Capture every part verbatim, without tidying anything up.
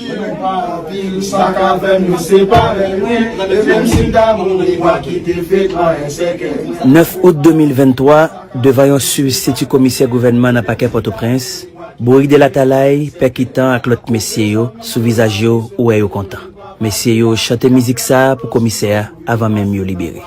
Mwen pa anpil, sa k avè m, yo se parèy mwen. E menm si m ta mouri, m pa kite fetwa, en sèkèy. Nèf out de mil venntwa, devan yon sibstiti komisè gouvènman nan pakè Pòtoprens, Borig de Latalay, Pèkitan ak lòt mesye yo, sou vizaj yo, ou wè yo kontan. Mesye yo chante mizik sa a pou komisè a avan menm yo libere.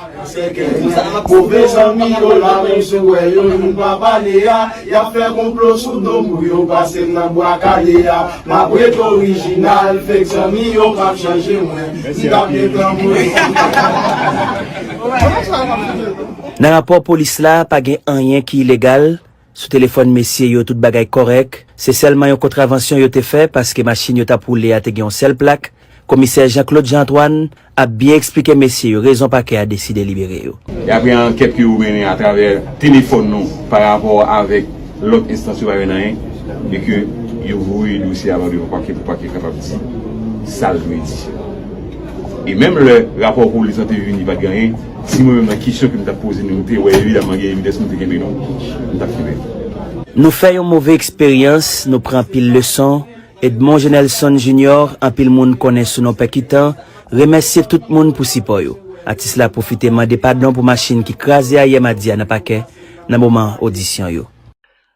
Move zanmi yo la, menm si w wè yo, youn pa pale a. Y ap fè konplo sou do m pou yo pase m nan bwa kale a. M ap ret orijinal, fake zanmi yo p ap chanje mwen. M t ap gen tan mouri. Nan rapò polis la, pa gen anyen ki ilegal. Sou telefòn mesye yo, tout bagay kòrèk. Se sèlman yon kontravansyon yo te fè, paske machin yo t ap woule a te gen yon sèl plak. Komisè Jean Claude Jean Antoine ap byen eksplike mesye yo rezon pakè a deside libere yo. E apre ankèt ke yo mennen atravè telefòn nou pa rapò avèk lòt enstans yo pa jwenn anyen, e ke yo voye dosye a ba devan pakè pou pakè kapab di sa l dwe di. E menm lè rapò polis lan te vini, pa t gen anyen, si mwen menm nan kesyon ke m t ap poze nou, nou te wè evidaman gen evidans, nou te kenbe nou. Nou t ap kenbe. Nou fè yon move eksperyans, nou pran anpil leson. Edmond Genelson Junior, anpil moun konnen sou non Pèkitan, remèsye tout moun pou sipò yo. Atis la pwofite mande padon pou machin ki kraze a yè madi a nan pakè, nan moman odisyon yo.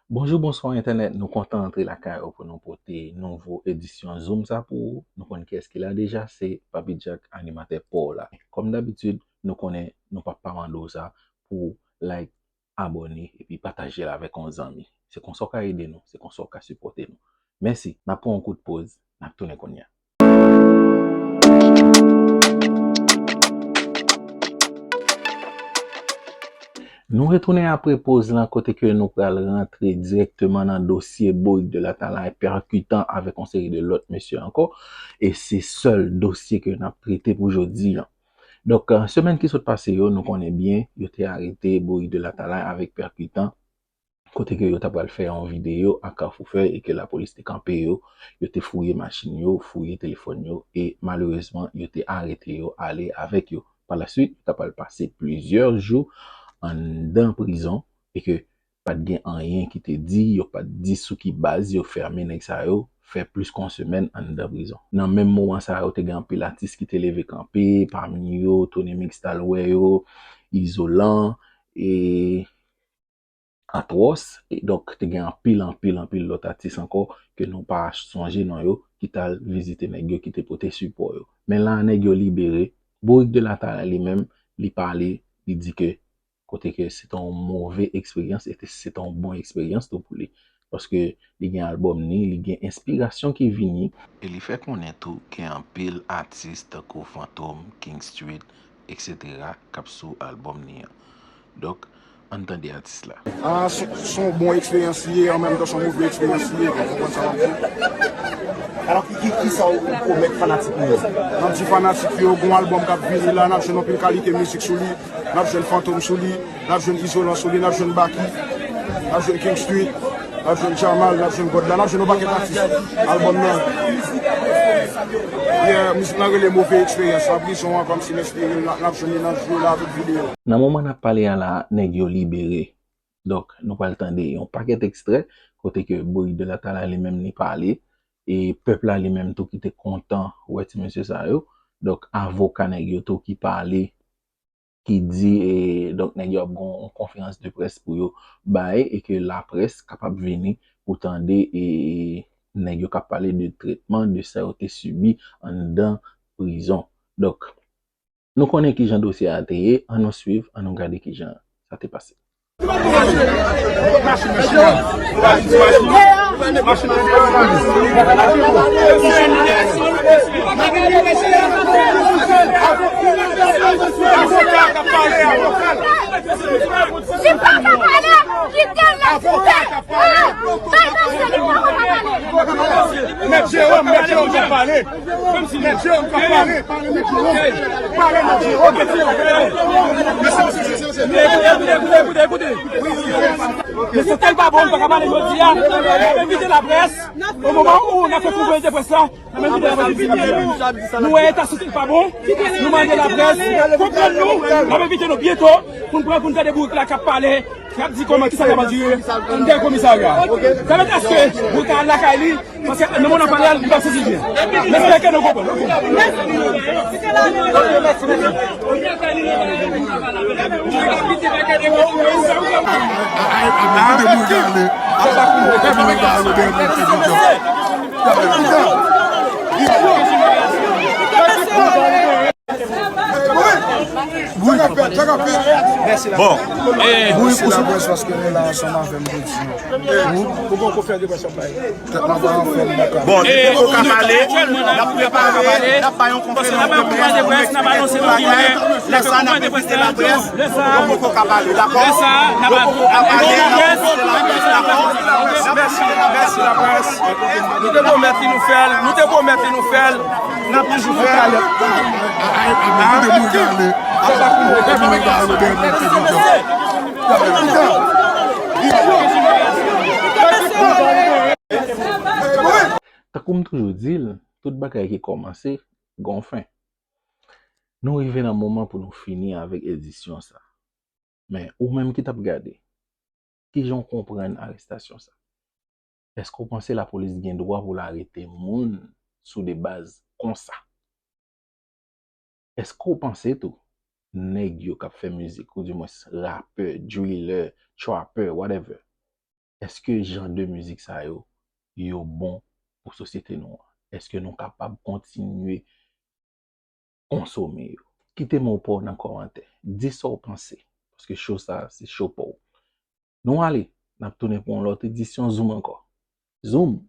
Bonjou, bonswa entènèt, nou kontan antre lakay ou pou nou pote nouvo edisyon Zoom sa pou ou. Nou konn kiyès ki la deja, se Papi Jack, animatè pa w la. Kòm dabitid, nou konnen nou p ap pa mande w sa pou like, abòne, epi pataje l avèk yon zanmi. Se konsa w ka ede nou, se konsa w ka sipòte nou. Mèsi, n ap pran yon kout poz, n ap tounen kounye a. Nou retounen apre poz lan kote ke nou pral rantre dirèkteman nan dosye Borig de Latalay, Pèkitan avèk yon seri de lòt mesye ankò. E se sèl dosye ke n ap trete pou jodi an. Donk, semèn ki sot pase yo, nou konnen byen, yo te arete Borig de Latalay avèk Pèkitan, kote ke yo ta pral fè yon videyo a Kafou Fèy e ke lapolis te kanpe yo, yo te fouye machin yo, fouye telefòn yo e malerezman yo te arete yo ale avèk yo. Pa la swit, yo ta pral pase plizyè jou anndan prizon e ke pa t gen anyen ki te di, yo pa t di sou ki baz yo fèmen nèg sa yo, fè plis ke yon semèn anndan prizon. Nan menm moman sa yo, te gen anpil atis ki te leve kanpe, pami yo, Tony Mix t al wè yo, Izolan, e Atwòs, e donk te gen anpil, anpil, anpil lòt atis ankò ke nou pa sonje non yo ki t al vizite nèg yo ki te pote sipò yo. Men la, nèg yo libere. Borig de Latalay li menm, li pale, li di ke kote ke se te yon move eksperyans e te- se te yon bon eksperyans tou pou li. Paske li gen albòm ni, li gen enspirasyon ki vini. E li fè konnen tou gen anpil atis tankou Fantom, King Street, etsetera k ap sou albòm ni an. Donk, ann tande atis la. Ah, se se yon bon eksperyans li ye, an menm tan se yon move eksperyans li ye, ou konprann sa m ap di w? Alò, ki, ki, ki sa w pwomèt fanatik ou yo? N ap di fanatik yo, gon albòm k ap vini la, n ap jwenn anpil kalite mizik sou li, n ap jwenn Fantom sou li, n ap jwenn Izolan sou li, n ap jwenn Baky, n ap jwenn King Street, n ap jwenn Jamal, n ap jwenn God la, n ap jwenn yon pakèt atis. Albòm nan, yeah, mizik lan rele Move Eksperyans. Nan prizon an, kòmsi n espere l, n ap jwenn li nan jou la avèk videyo. Nan moman n ap pale a la, nèg yo libere. Donk, nou pral tande yon pakèt ekstrè kote ke Borig de Latalay li menm li pale, e pèp la li menm tou ki te kontan wè ti mesye sa yo. Donk, avoka nèg yo tou ki pale, ki di, e, donk, nèg yo ap gen yon konferans de près pou yo bay e ke laprès kapab vini pou tande, e, nèg yo k ap pale de tretman, de sa yo te sibi anndan prizon. Donk, nou konnen kijan dosye a te ye, ann nou swiv, ann nou gade kijan sa te pase. Li pa ka pale, kite l la, kite l. Ah, bay pase, li pa ka pale. Mèt Jewòm, Mèt Jewòm ka pale. Mèt Jewòm ka pale. Pale, Mèt Jewòm. Pale, Mèt Jewòm. Mesye, mesye, mesye, mesye. Ekoute, ekoute, ekoute, ekoute. Mesye, tèl pa bon, li pa ka pale jodi a. N ap envite laprès, o moman ou n ap fè konferans de près la, n ap envite laprès vini. Nou wè eta sante l pa bon, nou mande laprès konprann nou, n ap envite nou byento pou n pran, pou n tande Bourik la k ap pale. Y ap di kòman, kisa k ap dire anndan komisarya. Sa vle di èske pou l ka al lakay li, paske nan moman n ap pale a, li p ap santi byen. M espere ke nou konprann. Bon, mèsi laprès paske nou la ansanm avè m jodi a. Ou poko fè demanch anba. Tèt mwen pa anfòm, mwen ka. Bon, nou poko ka pale, n ap prepare, n ap bay yon konferans de près, n ap anonse yon bagay. Lè sa, n ap envite laprès, nou poko ka pale, dakò? Nou poko ka pale, n ap envite laprès, dakò? Mèsi, mèsi laprès. Nou te pwomèt li, nou fè l, nou te pwomèt li, nou fè l. N ap toujou fè l. Tankou m toujou di l, tout bagay ki kòmanse, gon fen. Nou rive nan moman pou nou fini avèk edisyon sa. Men, ou menm ki t ap gade, kijan w konprann arestasyon sa? Èske w panse lapolis gen dwa pou l arete moun sou de baz konsa? Èske w panse tou, nèg yo k ap fè mizik, oudimwens rapè, driller, trapper, whatever, èske jan de mizik sa yo, yo bon pou sosyete nou an? Èske nou kapab kontinye konsome yo? Kite mo pa w nan kòmantè. Di sa w panse. Paske show sa, se show pa w. Nou ale, n ap tounen pou yon lòt edisyon Zoom ankò. Zoom!